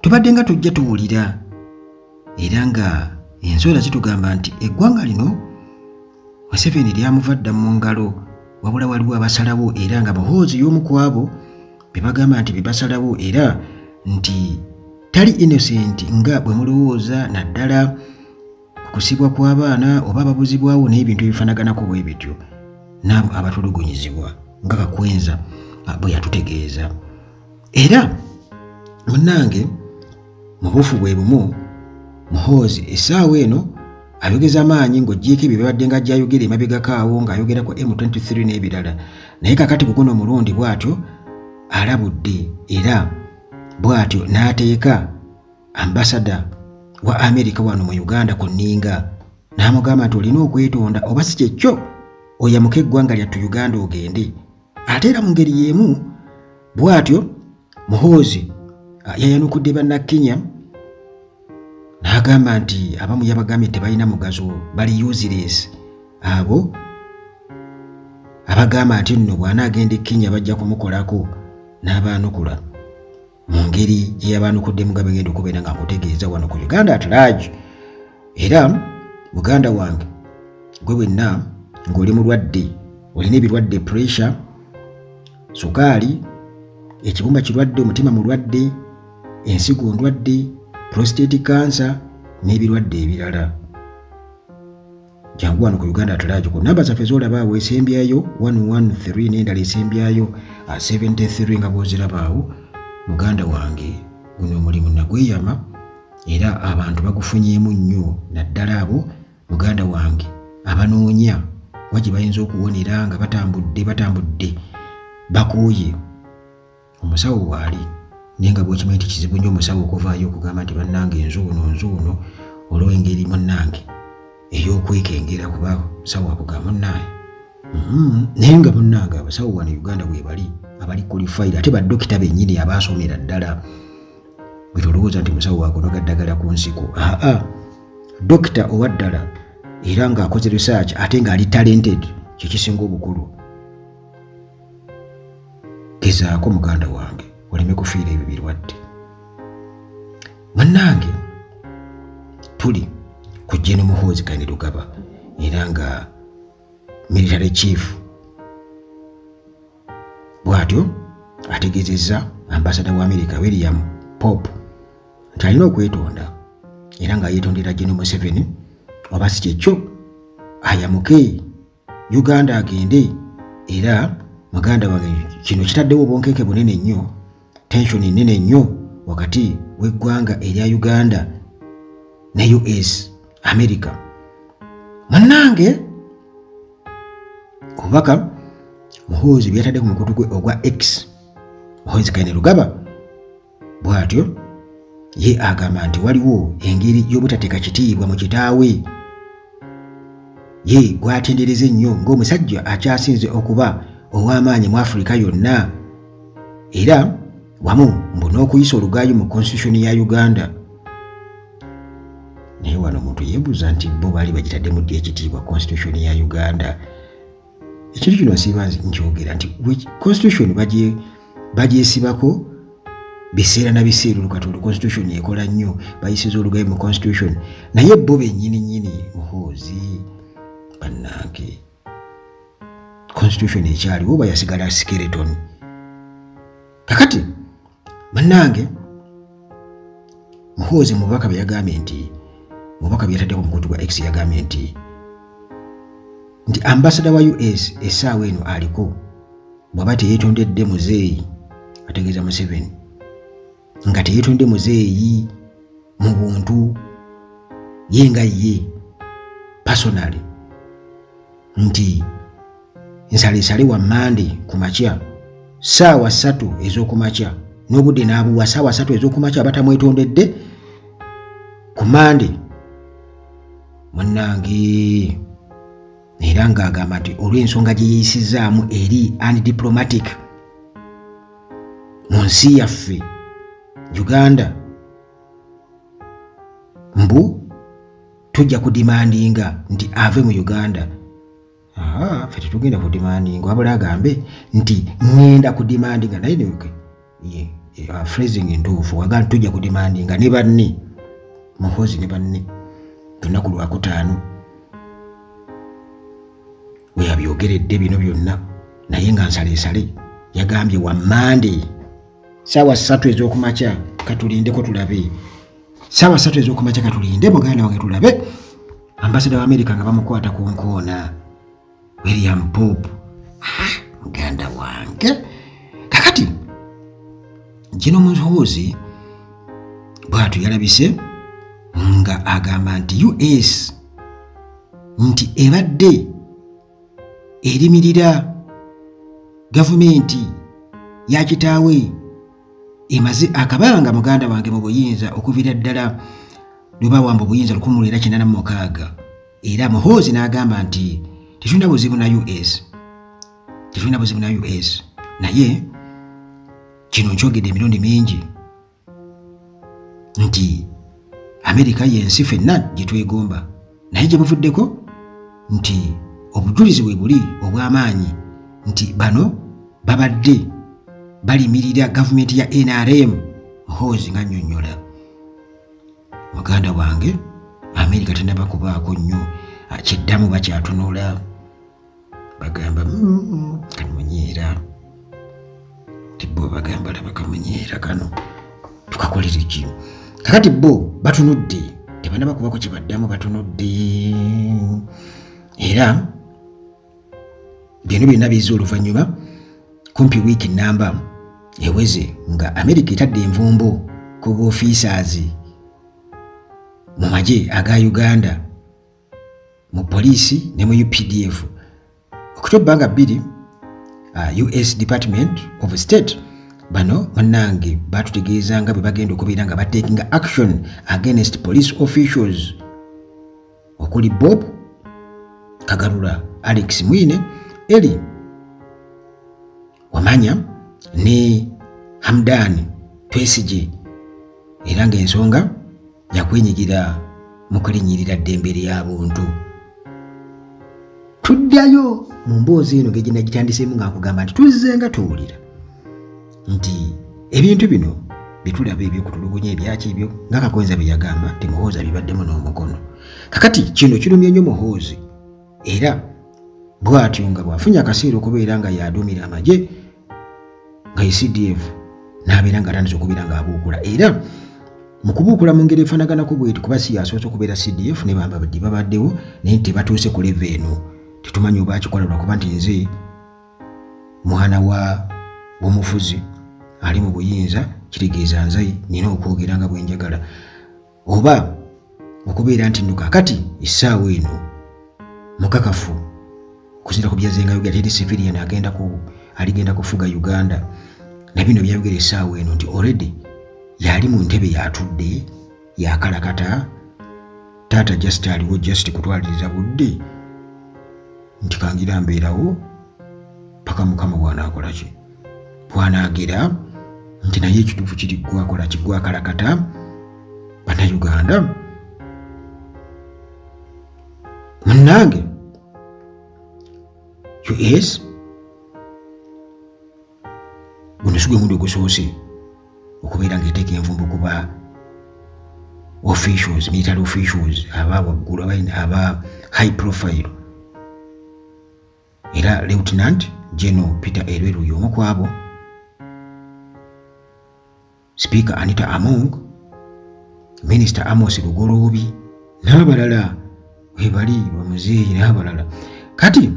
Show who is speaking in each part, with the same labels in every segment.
Speaker 1: Tubadde nga tujja tuwulira era nga ensowera zitugamba nti eggwanga lino Museveni lyamuva dda mu ngalo, wabula waliwo abasalawo era nga Muhoozi y'omu ku abo be bagamba nti be basalawo era nti tali innocent nga bwe mulowooza, naddala ku kusibwa kw'abaana oba ababuzibwawo n'ebintu ebifanaganako bwe bityo n'abo abatulugunyizibwa nga Kakwenza bwe yatutegeeza. Era munnange mu buufu bwe bumu, Muhoozi essaawa eno ayogeza maanyi ng'oggyeeko ebyo byabadde nga ajja ayogera emabegako awo ng'ayogera ku M23 n'ebirala, naye kakati ku guno omulundi bw'atyo alabudde era bw'atyo n'ateeka ambasada wa Amerika wano mu Uganda ku nninga n'amugamba nti olina okwetonda oba si kyekyo oyamuke eggwanga lyattu Uganda ogende. Ate era mu ngeri y'emu bw'atyo Muhoozi yayanukudde Bannakenya n'agamba nti abamu yabagambye tebalina mugaso, bali useless, abo abagamba nti nno bw'anaagenda e Kenya bajja kumukolako, n'abaanukula mu ngeri gye yabaanukudde mugabe ngenda okubeera nga nkutegeeza wano ku Uganda at Large. Era muganda wange gwe wenna ng'oli mulwadde, olina ebirwadde, pressure, sukaali, ekibumba kirwadde, omutima mulwadde, ensigo ndwadde, prostate cancer n'ebirwadde ebirala, jangu wano ku Uganda at Large ku namba zaffe z'olaba awo esembyayo 113 n'endala esembyayo 73 nga bw'oziraba awo. Muganda wange, guno omulimu nagweyama era abantu bagufunyeemu nnyo, naddala abo muganda wange abanoonya wa gye bayinza okuwonera nga batambudde batambudde bakooye. Omusawo waali, naye nga bw'okimanyi nti kizibu nnyo omusawo okuvaayo okugamba nti bannange nzuuno nzuuno, olw'engeri munnange ey'okwekengera, kuba musawo akugamba munnaaye. Naye nga munnange abasawo wano Uganda bwe bali abali qualified, ate badokita bennyini abaasomera ddala. Bwe tolowooza nti musawo wakunoga ddagala ku nsiko, aa, dokita owa ddala era ng'akoze research ate ng'ali talented, kyekisinga obukulu. Gezaako muganda wange oleme kufiira ebyo birwadde. Munnange, tuli ku Gen Muhoozi Kainerugaba era nga military chief bw'atyo ategeezezza ambasada wa America William Pope nti alina okwetonda era nga yeetondera Gen Museveni oba si kyekyo ayamuke Uganda agende. Era muganda wange, kino kitaddewo obunkenke bunene nnyo, tension nnene nnyo wakati w'eggwanga erya Uganda ne US America. Munnange, obubaka Muhoozi byatadde ku mukutu gwe ogwa X, Muhoozi Kainerugaba bw'atyo ye agamba nti waliwo engeri y'obutateeka kitiibwa mu kitaawe ye gw'atendereza ennyo ng'omusajja akyasinze okuba ow'amaanyi mu Afirika yonna, era wamu mbu n'okuyisa olugaayu mu constitution ya Uganda. Naye wano omuntu yeebuuza nti bo baali bagitaddemu ddi ekitiibwa constitution ya Uganda? Ekintu kino nsiiba nkyogera nti constitution bagyesibako biseera na biseera. Olukati olwo constitution ekola nnyo, bayisiza olugaye mu constitution, naye bo bennyini nnyini Muhoozi, bannange, constitution ekyaliwo oba yasigala skeleton? Kakati bannange, Muhoozi mu bubaka bye yagambye nti mu bubaka bye yataddeko mukutu gwa X, yagambye nti ambasada wa US essaawa eno aliko bw'aba teyeetondedde muzeeyi, ategeeza Museveni, nga teyeetondedde muzeeyi mu buntu ye nga ye personally, nti nsalesale wa Mande ku makya ssaawa 3 ez'okumakya, n'obudde n'abuwa ssaawa 3 ez'okumakya, abatamwetondedde ku Mande munnange. Era ng'agamba nti olw'ensonga gye yeeyisizaamu eri undiplomatic mu nsi yaffe Uganda, mbu tujja kudemandinga nti ave mu Uganda. Ffe tetugenda kudemandinga, wabula agambe nti ŋŋenda kudemandinga, naye neke ye phrasing ntuufu, waga nti tujja kudemandinga ne banne, Muhoozi ne banne, lunaku lwakutaano we yabyogeredde bino byonna. Naye nga nsaleesale yagambye wa Mande saawa 3 ez'okumakya. Katulindeko tulabe saawa 3 ez'okumakya, katulinde muganda wange tulabe ambasada wa Amerika nga bamukwata ku nkoona, William Pope. Ah, muganda wange, kakati General Muhoozi bwatyo yalabise nga agamba nti US nti ebadde erimirira gavumenti ya kitaawe emaze akabanga, muganda wange, mu buyinza okuviira ddala lwe bawamba obuyinza 1986. Era Muhoozi n'agamba nti tetulina buzibu na US, tetulina buzibu na US, naye kino nkyogedde emirundi mingi nti Amerika yensi ffenna gye twegomba, naye gye buvuddeko nti obujulizi bwe buli obw'amaanyi nti bano babadde balimirira gavumenti ya NRM. Muhoozi nga nnyonnyola, muganda wange, Amerika tenaba kubaako nnyo kyeddamu, bakyatunula, bagamba kamunyeera tibbo, bagamba laba kamunyeera kano tukakolere ki? Kakati bo batunudde, tebanaba kubako kyebaddamu, batunudde. Era bino byonna bizza oluvannyuma kumpi wiiki namba eweze nga Amerika etadde envumbo ku buofficers mu magye aga Uganda, mu poliisi ne mu UPDF. October nga 2, US Department of State bano munnange batutegeeza nga bwe bagenda okubeera nga batakinga action against police officials okuli Bob Kagarura, Alex Mwine, Eli Wamanya ne Hamdan Twesige, era ng'ensonga yakwenyigira mu kulinnyirira ddembe lya buntu. Tuddayo mu mboozi eno ng'egye nagitandiseemu nga nkugamba nti tuzze nga tuwulira nti ebintu bino byetulaba ebyokutulugunya ebyaki ebyo, nga Kakwenza bye yagamba nti Muhoozi abibaddemu n'omukono. Kakati kino kirumye nnyo Muhoozi, era bw'atyo nga bw'afunye akaseera okubeera nga yaduumira amagye nga ye CDF, n'abeera nga atandise okubeera ng'abuukula, era mu kubuukula mu ngeri efaanaganako bweti, kuba si yasoose okubeera CDF ne bambabadde babaddewo, naye tebatuuse ku level eno. Tetumanyi oba akikola lwakuba nti nze mwana wa omufuzi ali mu buyinza, kitegeeza nze nina okwogera nga bwe njagala, oba okubeera nti nno kaakati essaawa eno mukakafu okuzira ku byazenga yogera teri civilian agenda ku aligenda kufuga Uganda. Na bino byayogera essaawa eno nti already yali mu ntebe, yatudde, yakalakata, taata just aliwo just kutwaliriza budde nti kangira mbeerawo paka Mukama bw'anaakola ki, bw'anaagera nti naye ekituufu kiri gwakola kigwakalakata Bannayuganda munnange. US guno si gwe mundi ogusoose okubeera ng'eteeka envumbo kuba officials, military officials aba waggulu, aba high profile, era Lieutenant General Peter Elwelu y'omu ku abo, Speaker Anita Among, Minister Amos Lugoloobi n'abalala webali, bamuzeeyi n'abalala. Kati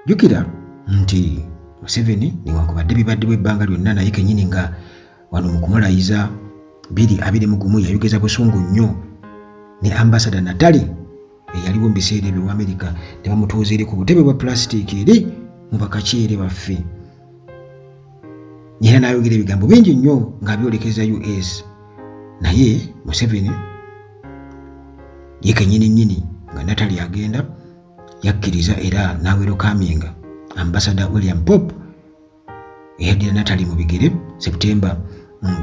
Speaker 1: jjukira nti Museveni newankubadde bibaddewo ebbanga lyonna, naye kenyini nga wano mu kumulayiza 2021 yayogeza busungu nnyo ne Ambassador Natali eyaliwo mu biseera ebyo wa Amerika, ne bamutuuza eri ku butebe bwa pulasitiiki eri mu bakakyere baffe, era n'ayogera ebigambo bingi nnyo ng'abyolekeza US. Naye Museveni ye kenyini nnyini nga Natali agenda yakkiriza era n'awelcominga Ambassador William Pope eyaddira Natali mu bigere September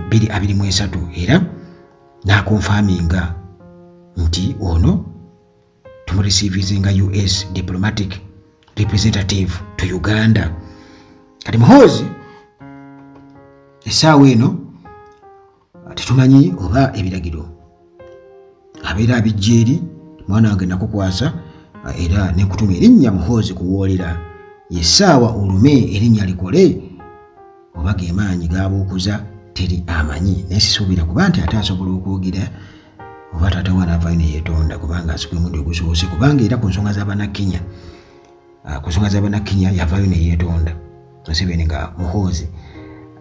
Speaker 1: 2023, era n'aconfirminga nti ono tumureceivinga US diplomatic representative to Uganda. Kati Muhoozi Essaawa eno tetumanyi oba ebiragiro abeera abijja eri mwana wange nakukwasa era nekutuma erinnya Muhoozi kuwoolera yessaawa olume erinnya likole oba ge maanyi g'abuukuza teri amanyi naye sisuubira kuba nti ate asobola okwogera oba taata we anaavayo ne yeetonda kubanga asikwe mundi ogusoose kubanga era ku nsonga z'abanakenya ah, ku nsonga z'abanakenya yavaayo ne yeetonda Museveni nga Muhoozi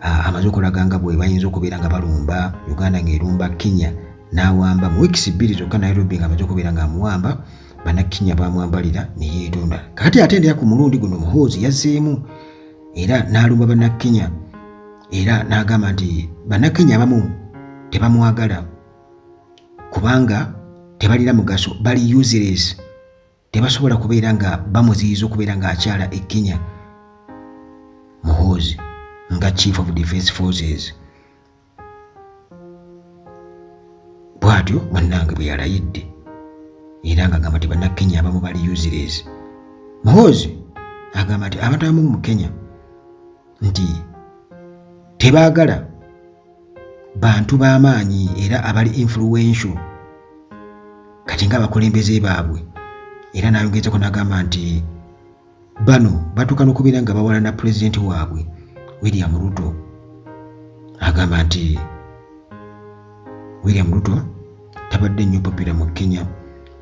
Speaker 1: ah, amaze okulaga nga bwe bayinza okubeera nga balumba Uganda ng'erumba Kenya n'awamba mu wiikisi bbiri zokka Nairobi ng'amaze okubeera ng'amuwamba bannakenya bamwambalira ne yeetonda kati ate ndera ku mulundi guno Muhoozi yazzeemu era n'alumba bannakenya era n'agamba nti bannakenya abamu tebamwagala kubanga tebalina mugaso bali useless tebasobola kubeera nga bamuziyiza okubeera ng'akyala e Kenya Muhoozi nga Chief of Defence Forces bw'atyo bannange bwe yalayidde era ng'agamba nti bannakenya abamu bali useless Muhoozi agamba nti abantu abamu mu Kenya nti tebaagala bantu b'amaanyi era abali influential kati ng'abakulembeze baabwe era n'ayongezako n'agamba nti bano batuuka n'okubeera nga bawalana pulezidenti waabwe William Ruto agamba nti William Ruto tabadde nnyo popira mu Kenya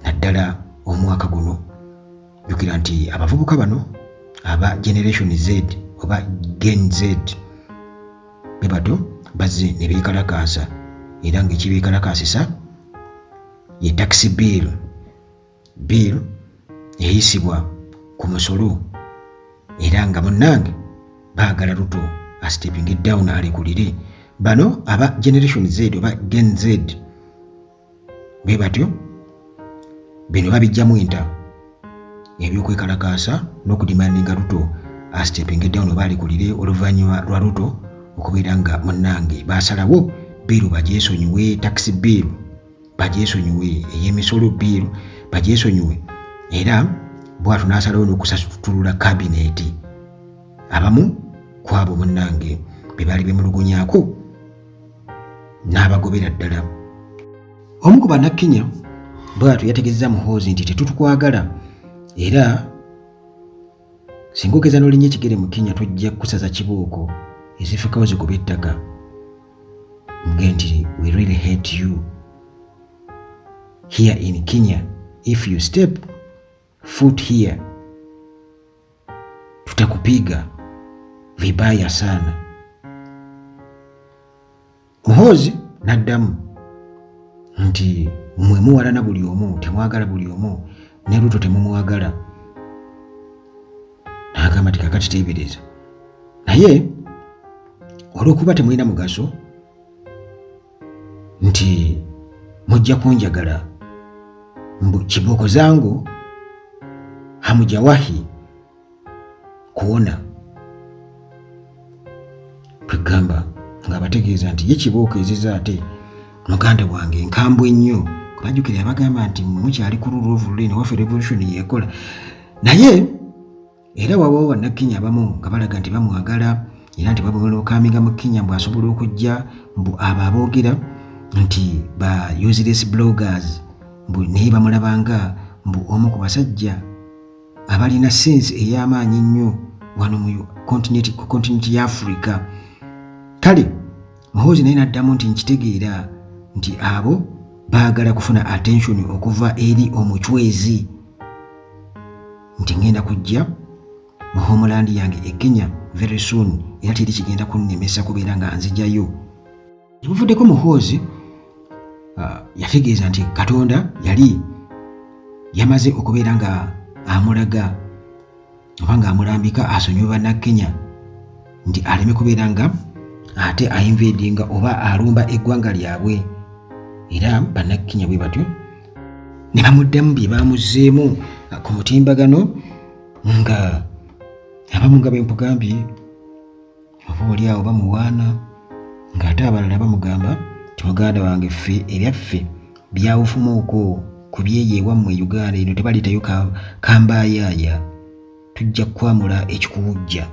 Speaker 1: naddala omwaka guno jjukira nti abavubuka bano aba generation Z oba gen Z be bato bazze ne beekalakaasa era ng'ekibeekalakaasisa ye taxi bill bill eyisibwa ku musolo era nga munnange baagala Ruto astepinge down alekulire bano aba generation Z oba gen Z bwe batyo bino babijjamu enta ebyokwekalakaasa n'okudimandinga Ruto astepinge down oba alekulire oluvannyuma lwa Ruto okubeera nga munnange baasalawo biiru bagyesonyiwe taxi bill bagyesonyiwe ey'emisolo bill bagyesonyiwe era bwatyo n'asalawo n'okusasutulula kabineeti abamu ku abo munnange be baali bemulugunyaako n'abagobera ddala omu ku bannakenya bwatyo yategezeza Muhoozi nti tetutukwagala era singa ogeza n'olinnya ekigere mu Kenya tujja kukusaza kibuuko ezifukawo zikuba ettaka muge nti we really hate you here in Kenya if you step foot here tutakupiga vibaya sana. Muhoozi n'addamu nti mmwe muwalana buli omu temwagala buli omu ne Ruto temumwagala n'agamba nti kakati teebereza naye olw'okuba temulina mugaso nti mujja kunjagala mbu kibooko zangu hamujawahi kuwona kwegamba ng'abategeeza nti ye kibooko eziza ate muganda wange nkambwe nnyo kubajjukira yabagamba nti mukyali ku rule of law waffe revolution yekola naye era wabawo bannakenya abamu nga balaga nti bamwagala era nti bamukaminga mu Kenya mbu asobola okujja mbu abo aboogera nti ba useless bloggers mbu naye bamulabanga mbu omu ku basajja abalina sense ey'amaanyi ennyo wano mu continent ya Africa kale Muhoozi naye n'addamu nti nkitegeera nti abo baagala kufuna attention okuva eri omucwezi nti ngenda kujja mu homeland yange e Kenya very soon era teri kigenda kunnemesa kubeera nga nzijayo. Gyebuvuddeko Muhoozi yategeeza nti Katonda yali yamaze okubeera nga amulaga oba ng'amulambika asonyiwe bannakenya nti aleme kubeera nga ate ainvadinga oba alumba eggwanga lyabwe era bannakenya bwe batyo ne bamuddamu bye bamuzzeemu ku mutimbagano nga abamu nga bwe nkugambye oba oli awo bamuwaana ng'ate abalala bamugamba nti muganda wange ffe ebyaffe byawufumuuko ku byeyo ewammwe e Uganda eno tebaleetayo kambaayaaya tujja kukwamula ekikuwujja.